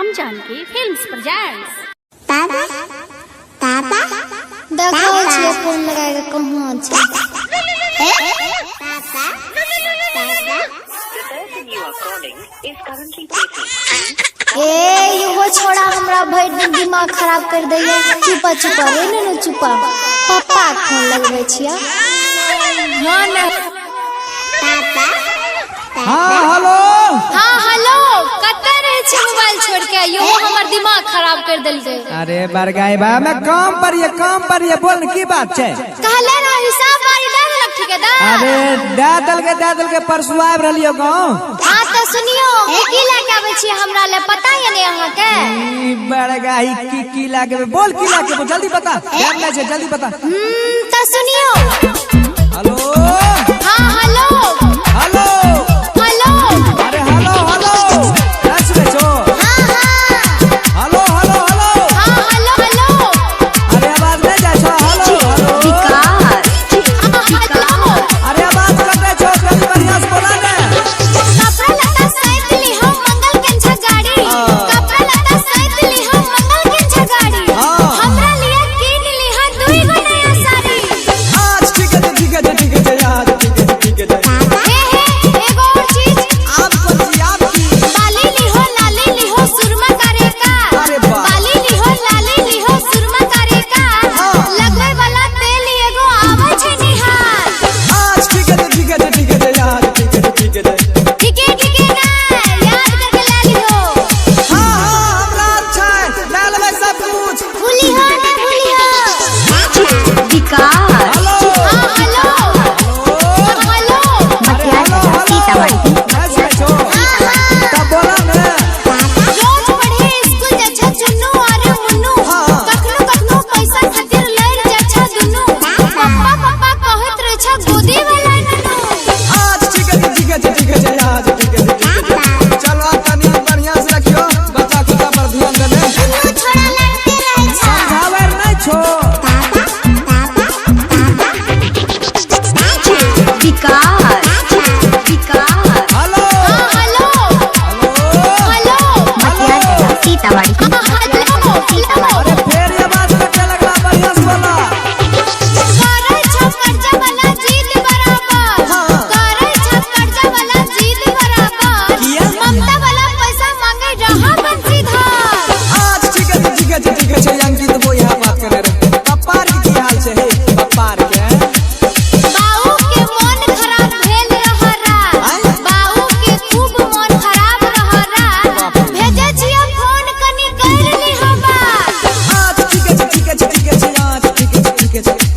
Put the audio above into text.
Ram Janki films presents. पापा, पापा, देखै छियै phone लगा के कहाँ छै। पापा, पापा। The person you are calling is currently busy. ए इहो छोड़ा हमरा भरि दिन दिमाग खराब कर दैया। चुपा चुपा रे ने ने चुपा। पप्पा के फोन लगबै छियै। हाँ ना। पापा। हाँ, हेलो। हाँ हेलो, कतऽ रहै छै मोबाइल छोड़ के? इहो हमर दिमाग खराब कर देलकै। अरे बरगाई बा, मैं काम पर ये, काम पर ये, बोल की बात छै? कहले रह हिसाब बारी दे देलक ठेकेदार। अरे दे देलकै, दे देलकै, परसू आबि रहलियो गाँव। हाँ तऽ सुनियो, की लए के आबै छियै हमरा ले पता ये ने अहाँके? ई बरगाई की की लागे, बोल की लागे, बोल जल्दी बता, टाइम नहीं छै, जल्दी बता। तऽ सुनियो। हेलो। हाँ हेलो। हेलो। हेलो। अरे हेलो हेलो, सच में छो? हाँ हाँ। Hello hello hello. हाँ हेलो हेलो। अरे आवाज नहीं जाइ छो? Hello hello. विकास। हाँ हेलो। अरे आवाज कटै छो, कनी बढ़िया से बोला ने। कपड़ा लत्ता सैत ली हम मंगल कंझा गाड़ी। कपड़ा लत्ता सैत ली हम मंगल कंझा गाड़ी। हाँ। हमरा लिए कीन ली हा दुई गो नया साड़ी। आज ठीक है, ठीक है, ठीक है, आज ठीक है, ठीक है। हे हे, एगो और चीज। आप कौन सी, आप की? बाली लिहो लाली लिहो सुरमा करे का। अरे वाह। बाली लिहो लाली लिहो सुरमा करे का। हाँ। लगवे वाला तेल एगो आवे छै निहार। आज ठीक है, ठीक है, ठीक है, आज ठीक है, ठीक है। ठीके ठीके ना याद करके ला लिहो। हाँ हाँ, हमरा अच्छा है, ले लेबै सब कुछ। भूली हो ना भूली हो। विकास। हेलो। हाँ हेलो। हेलो। अरे हेलो हेलो, सच में छो? हाँ हाँ। तब बोला ने। रोज पढ़े स्कूल जाइ छै चुन्नू आरे मुन्नू। हाँ। कखनो कखनो पैसा खातिर लड़ जाइ छै दुनू। पप्पा पप्पा कहैत रहे छै गोदी वाला नन्नू। आज ठीक है, ठीक है, ठीक है, आज ठीक है, ठीक है। चलो तनी बढ़िया से रखियो, बच्चा कुत्ता पर ध्यान देने। दुनू छोड़ा लड़ते रहै छै। समझावे नहीं छो? पापा, पापा, पापा। विकास। विकास। हेलो। हाँ hello. Hello. Hello. Hello. Sitamarhi. हाँ हेलो। अरे फेर ये बात कटे लगला, बढ़िया से बोला। करै छौ कर्जा वाला जीत बराबर। हाँ। करै छौ कर्जा वाला जीत बराबर। किया? ममता वाला पैसा मांगे रहा बंसीधार। आज ठीक है, ठीक है, ठीक है, अंकित वो यहाँ बात करे रहे। पप्पा के की हाल छै? हे पप्पा के। बाऊ के मोन खराब भेल रह रात। आय? बाऊ के खूब मोन खराब रह रात। भेजै छियै फोन कनी कर लिह बात। आज ठीक है, ठीक है, ठीक है, आज ठीक है, ठीक है।